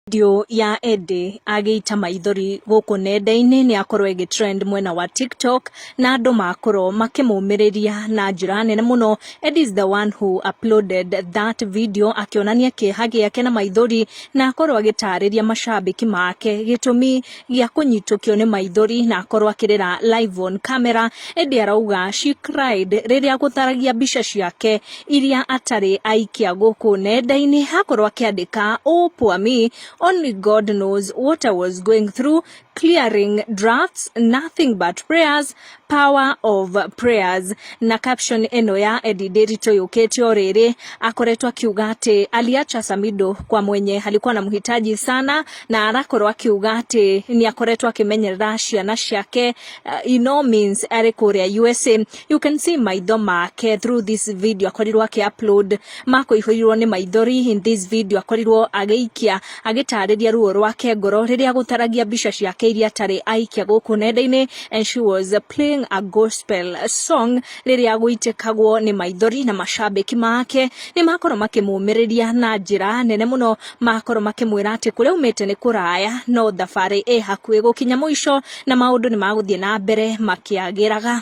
Video ya Eddie agĩita maithori gũkũ nenda-inĩ nĩ akorwo ĩgĩ trend mwena wa TikTok na andũ makorwo makĩmũmĩrĩria na njĩra nene mũno. Eddie is the one who uploaded that video akĩonania kĩeha gĩake na maithori na akorwo agĩtarĩria macambĩki make gĩtũmi gĩa kũnyitũkio nĩ maithori na akorwo akĩrĩra live on camera. Eddie arauga she cried rĩrĩa gũtharagia mbica ciake iria atarĩ aikia gũkũ nenda-inĩ, akorwo akĩandĩka, "Oh poor me, only God knows what I was going through, clearing drafts, nothing but prayers, power of prayers." Na caption ĩno ya Eddie Ndiritu yũkĩte o rĩrĩ akoretwo akiuga atĩ aliacha Samido kwa mwenye alikuwa anamhitaji sana, na arakorwo akiuga atĩ nĩ akoretwo akĩmenyerera ciana ciake in all means arĩ kũrĩa USA. You can see maitho make through this video akorirwo akĩ-upload makũihũrirwo nĩ maithori. In this video akorirwo agĩikia agĩtarĩria ruo rwake ngoro rĩrĩa gũtaragia mbica ciake iria atarĩ aikia gũkũ nenda-inĩ, and she was playing a gospel song rĩrĩa gũitĩkagwo nĩ maithori, na macambĩki make nĩ makorwo makĩmũmĩrĩria na njĩra nene mũno, makorwo makĩmwĩra atĩ kũrĩa umĩte nĩ kũraya no thabarĩ ĩ hakuhĩ gũkinya mũico na maũndũ nĩ magũthiĩ na mbere makĩagĩraga.